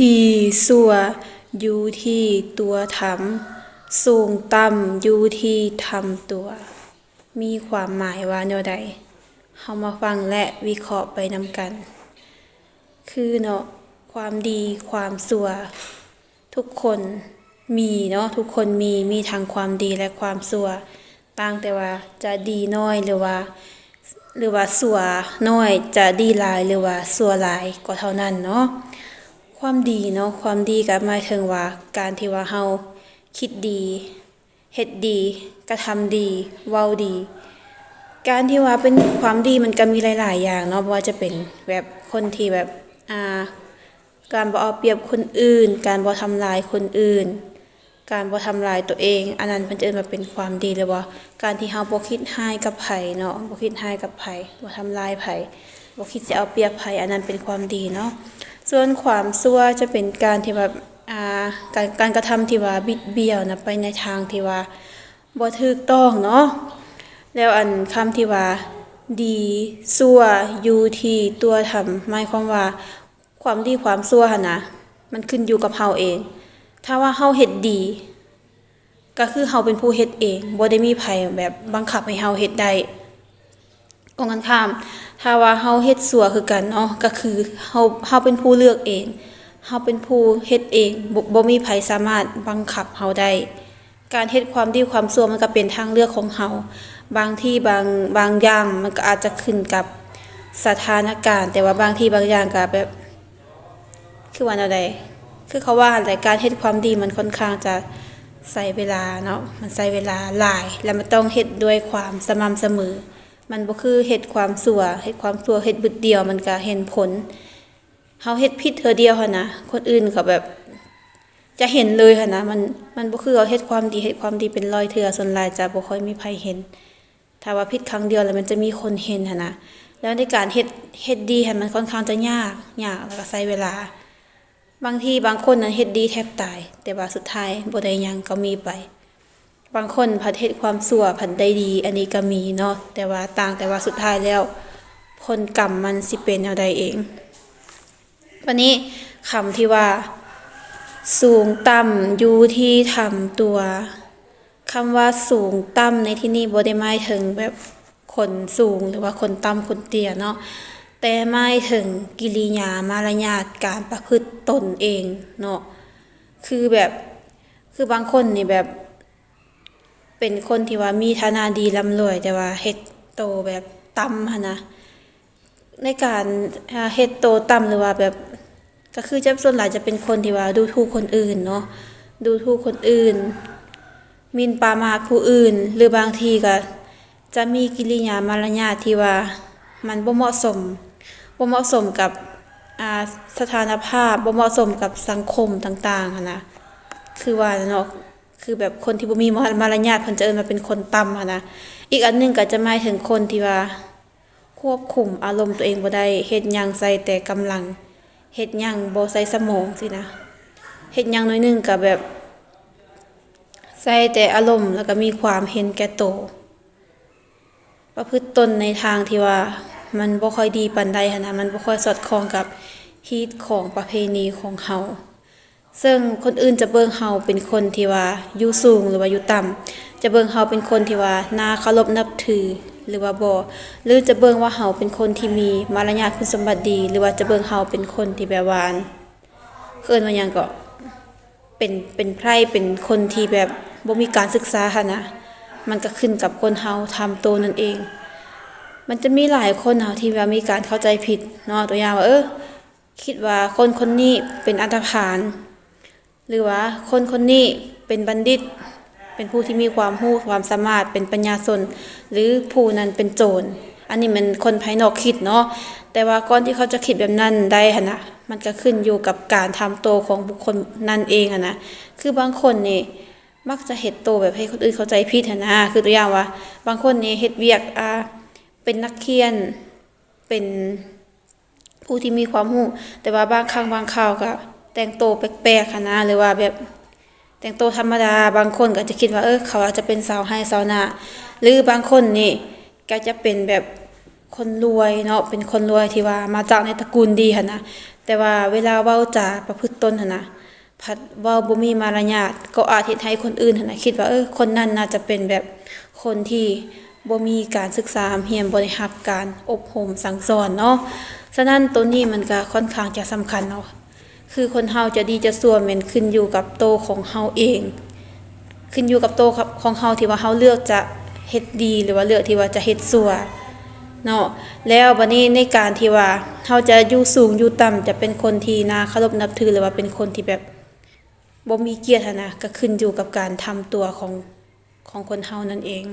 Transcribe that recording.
ດີຊົ່ວຢູ່ທີ່ຕົວທຳ, ສູງຕ່ຳຢູ່ທີ່ທຳຕົວ. ມີຄວາມໝາຍວ່າແນວໃດ? ເຮົາມາຟັງ ແລະ ວິເຄາະໄປນຳກັນ. ຄືເນາະ, ຄວາມດີ, ຄວາມຊົ່ວ ທຸກຄົນມີເນາະ, ທຸກຄົນມີ, ມີທັງຄວາມດີ ແລະ ຄວາມຊົ່ວ, ຕ່າງແຕ່ວ່າຈະດີໜ້ອຍ ຫຼືວ່າ ຫຼືວ່າຊົ່ວໜ້ອຍ, ຈະດີຫຼາຍ ຫຼືວ່າຊົ່ວຫຼາຍກໍເທົ່ານັ້ນເນາະ. ຄວາມດີເນາະ, ຄວາມດີກໍໝາຍເຖິງວ່າ ການທີ່ວ່າເຮົາຄິດດີ, ເຮັດດີ, ກະທຳດີ, ເວົ້າດີ. ການທີ່ວ່າເປັນຄວາມດີມັນກໍມີຫຼາຍໆຢ່າງເນາະ, ບໍ່ວ່າຈະເປັນແບບຄົນທີ່ແບບ ອ່າ ການບໍ່ເອົາປຽບຄົນອື່ນ, ການບໍ່ທຳລາຍຄົນອື່ນ, ການບໍ່ທຳລາຍຕົວເອງ, ອັນນັ້ນເພິ່ນຈະເອີ້ນວ່າເປັນຄວາມດີ ຫຼືວ່າການທີ່ເຮົາບໍ່ຄິດຮ້າຍກັບໃຜເນາະ, ບໍ່ຄິດຮ້າຍກັບໃຜ, ບໍ່ທຳລາຍໃຜ, ບໍ່ຄິດຊິເອົາປຽບໃຜ, ອັນນັ້ນເປັນຄວາມດີເນາະ. ສ່ວນຄວາມຊົ່ວຈະເປັນການທີ່ແບບ ອ່າ ການ ການກະທຳທີ່ວ່າບິດບ້ຽວນະ ໄປໃນທາງທີ່ວ່າບໍ່ຖືກຕ້ອງເນາະ. ແລ້ວອັນຄຳທີ່ວ່າດີຊົ່ວຢູ່ທີ່ຕົວທຳ ໝາຍຄວາມວ່າ ຄວາມດີຄວາມຊົ່ວຫັ້ນນະ ມັນຂຶ້ນຢູ່ກັບເຮົາເອງ. ຖ້າວ່າເຮົາເຮັດດີ ກໍຄືເຮົາເປັນຜູ້ເຮັດເອງ, ບໍ່ໄດ້ມີໃຜແບບບັງຄັບໃຫ້ເຮົາເຮັດໄດ້. ກົງກັນຂ້າມ, ຖ້າວ່າເຮົາເຮັດຊົ່ວຄືກັນເນາະ, ກໍຄືເຮົາ ເຮົາເປັນຜູ້ເລືອກເອງ, ເຮົາເປັນຜູ້ເຮັດເອງ, ບໍ່ ບໍ່ມີໃຜສາມາດບັງຄັບເຮົາໄດ້. ການເຮັດຄວາມດີຄວາມຊົ່ວມັນກໍເປັນທາງເລືອກຂອງເຮົາ. ບາງທີບາງ ບາງຢ່າງມັນກໍອາດຈະຂຶ້ນກັບສະຖານະການ, ແຕ່ວ່າບາງທີບາງຢ່າງກໍແບບ ຄືວ່າແນວໃດ? ຄືເຂົາວ່າຫັ້ນແຫຼະ, ການເຮັດຄວາມດີມັນຂ້ອນຂ້າງຈະໃຊ້ເວລາເນາະ, ມັນໃຊ້ເວລາຫຼາຍ ແລະ ມັນຕ້ອງເຮັດດ້ວຍຄວາມສະໝ່ຳສະເໝີ. ມັນບໍ່ຄືເຮັດຄວາມຊົ່ວ, ເຮັດຄວາມຊົ່ວເຮັດບຶດດຽວ ມັນກໍເຫັນຜົນ. ເຮົາເຮັດຜິດເທື່ອດຽວຫັ້ນນະ, ຄົນອື່ນກໍແບບຈະເຫັນເລີຍຫັ້ນນະ. ມັນ ມັນບໍ່ຄືເຮົາເຮັດຄວາມດີ, ເຮັດຄວາມດີເປັນຮ້ອຍເທື່ອ, ສ່ວນຫຼາຍຈະບໍ່ຄ່ອຍມີໃຜເຫັນ. ຖ້າວ່າຜິດຄັ້ງດຽວແລ້ວມັນຈະມີຄົນເຫັນຫັ້ນນະ. ແລ້ວໃນການເຮັດ ເຮັດດີຫັ້ນມັນຂ້ອນຂ້າງຈະຍາກ, ຍາກ ແລ້ວກໍໃຊ້ເວລາ. ບາງທີບາງຄົນນັ້ນເຮັດດີແທບຕາຍ, ແຕ່ວ່າສຸດທ້າຍບໍ່ໄດ້ຫຍັງກໍມີໄປ. ບາງຄົນພັດເຮັດຄວາມຊົ່ວພັດໄດ້ດີ, ອັນນີ້ກໍມີເນາະ, ແຕ່ວ່າ ຕ່າງແຕ່ວ່າສຸດທ້າຍແລ້ວຜົນກຳມັນຊິເປັນແນວໃດເອງ. ບາດນີ້ຄຳທີ່ວ່າສູງຕ່ຳຢູ່ທີ່ທຳຕົວ, ຄຳວ່າສູງຕ່ຳໃນທີ່ນີ້ບໍ່ໄດ້ໝາຍເຖິງແບບຄົນສູງ ຫຼືວ່າຄົນຕ່ຳຄົນເຕ້ຍເນາະ, ແຕ່ໝາຍເຖິງກິລິຍາມາລະຍາດການປະພຶດຕົນເອງເນາະ. ຄືແບບ ຄືບາງຄົນນີ້ແບບ ເປັນຄົນທີ່ວ່າມີຖານະດີລ່ຳລວຍ ແຕ່ວ່າເຮັດໂຕແບບຕ່ຳຫັ້ນນະ. ໃນການ ອ່າ ເຮັດໂຕຕ່ຳ ຫຼືວ່າແບບ ກໍຄືຈະ ສ່ວນຫຼາຍຈະເປັນຄົນທີ່ວ່າດູຖູກຄົນອື່ນເນາະ, ດູຖູກຄົນອື່ນ, ໝິ່ນປະໝາດຜູ້ອື່ນ ຫຼືບາງທີກໍຈະມີກິລິຍາມາລະຍາດທີ່ວ່າມັນບໍ່ເໝາະສົມ, ບໍ່ເໝາະສົມກັບ ອ່າ ສະຖານະພາບ, ບໍ່ເໝາະສົມກັບສັງຄົມຕ່າງໆຫັ້ນນະ. ຄືວ່າແຫຼະເນາະ, ຄືແບບຄົນທີ່ບໍ່ມີມາ ມາລະຍາດ ເພິ່ນຈະເອີ້ນວ່າເປັນຄົນຕ່ຳຫັ້ນນະ. ອີກອັນໜຶ່ງກໍຈະໝາຍເຖິງຄົນທີ່ວ່າຄວບຄຸມອາລົມຕົວເອງບໍ່ໄດ້, ເຮັດຫຍັງໃສ່ແຕ່ກຳລັງ, ເຮັດຫຍັງບໍ່ໃສ່ສະໝອງຊີ້ນະ, ເຮັດຫຍັງໜ້ອຍໜຶ່ງກໍແບບໃສ່ແຕ່ອາລົມ ແລ້ວກໍມີຄວາມເຫັນແກ່ໂຕ. ປະພຶດຕົນໃນທາງທີ່ວ່າມັນບໍ່ຄ່ອຍດີປານໃດຫັ້ນນະ, ມັນບໍ່ຄ່ອຍສອດຄ່ອງກັບຮີດຄອງປະເພນີຂອງເຮົາ. ເຊິ່ງຄົນອື່ນຈະເບິ່ງເຮົາເປັນຄົນທີ່ວ່າຢູ່ສູງ ຫຼືວ່າຢູ່ຕ່ຳ, ຈະເບິ່ງເຮົາເປັນຄົນທີ່ວ່າໜ້າເຄົາລົບນັບຖື ຫຼືວ່າບໍ່, ຫຼືຈະເບິ່ງວ່າເຮົາເປັນຄົນທີ່ມີມາລະຍາດຄຸນສົມບັດດີ ຫຼືວ່າຈະເບິ່ງເຮົາເປັນຄົນທີ່ແບບວ່າ ເອີ້ນວ່າຫຍັງເກາະ ເປັນ ເປັນໄພຣ ເປັນຄົນທີ່ແບບບໍ່ມີການສຶກສາຫັ້ນນະ. ມັນກໍຂຶ້ນກັບຄົນເຮົາທຳໂຕນັ້ນເອງ. ມັນຈະມີຫຼາຍຄົນເຮົາທີ່ວ່າມີການເຂົ້າໃຈຜິດເນາະ, ຕົວຢ່າງວ່າ ເອີ ຄິດວ່າຄົນຄົນນີ້ເປັນອັນທະພານ ຫຼືວ່າຄົນຄົນນີ້ເປັນບັນດິດ, ເປັນຜູ້ທີ່ມີຄວາມຮູ້ຄວາມສາມາດ, ເປັນປັນຍາຊົນ ຫຼືຜູ້ນັ້ນເປັນໂຈນ. ອັນນີ້ແມ່ນຄົນພາຍນອກຄິດເນາະ, ແຕ່ວ່າກ່ອນທີ່ເຂົາຈະຄິດແບບນັ້ນໄດ້ຫັ້ນນະ, ມັນກໍຂຶ້ນຢູ່ກັບການທຳໂຕຂອງບຸກຄົນນັ້ນເອງຫັ້ນນະ. ຄືບາງຄົນນີ້ມັກຈະເຮັດໂຕແບບໃຫ້ຄົນອື່ນເຂົ້າໃຈຜິດຫັ້ນນະ, ຄືຕົວຢ່າງວ່າ ບາງຄົນນີ້ເຮັດວຽກ ອ່າ ເປັນນັກຮຽນ, ເປັນ ຜູ້ທີ່ມີຄວາມຮູ້, ແຕ່ວ່າບາງຄັ້ງບາງຄາວກໍແຕ່ງໂຕແປກໆຫັ້ນນະ, ຫຼືວ່າແບບແຕ່ງໂຕທຳມະດາ, ບາງຄົນກໍຈະຄິດວ່າ ເອີ ເຂົາອາດຈະເປັນຊາວໄຮ່ຊາວນາ, ຫຼືບາງຄົນນີ້ກໍຈະເປັນແບບຄົນລວຍເນາະ, ເປັນຄົນລວຍທີ່ວ່າມາຈາກໃນຕະກູນດີຫັ້ນນະ, ແຕ່ວ່າເວລາເວົ້າຈາປະພຶດຕົນຫັ້ນນະ ພັດເວົ້າບໍ່ມີມາລະຍາດ ກໍອາດເຮັດໃຫ້ຄົນອື່ນຫັ້ນນະຄິດວ່າ ເອີ ຄົນນັ້ນໜ້າຈະເປັນແບບຄົນທີ່ບໍ່ມີການສຶກສາຮ່ຳຮຽນ ບໍ່ໄດ້ຮັບການອົບຮົມສັ່ງສອນເນາະ. ສະນັ້ນໂຕນີ້ມັນກະຄ່ອນຂ້າງຈະສຳຄັນເນາະ ຄືຄົນເຮົາຈະດີຈະຊົ່ວແມ່ນຂຶ້ນຢູ່ກັບໂຕຂອງເຮົາເອງ ຂຶ້ນຢູ່ກັບໂຕຂອງເຮົາທີ່ວ່າເຮົາເລືອກຈະເຮັດດີ ຫຼືວ່າເລືອກທີ່ວ່າຈະເຮັດຊົ່ວເນາະ. ແລ້ວບາດນີ້ໃນການທີ່ວ່າເຮົາຈະຢູ່ສູງຢູ່ຕ່ຳ ຈະເປັນຄົນທີ່ໜ້າເຄົາລົບນັບຖື ຫຼືວ່າເປັນຄົນທີ່ແບບບໍ່ມີກຽດຫັ້ນນະ ກໍຂຶ້ນຢູ່ກັບການທຳຕົວຂອງ ຂອງຄົນເຮົານັ້ນເອງ.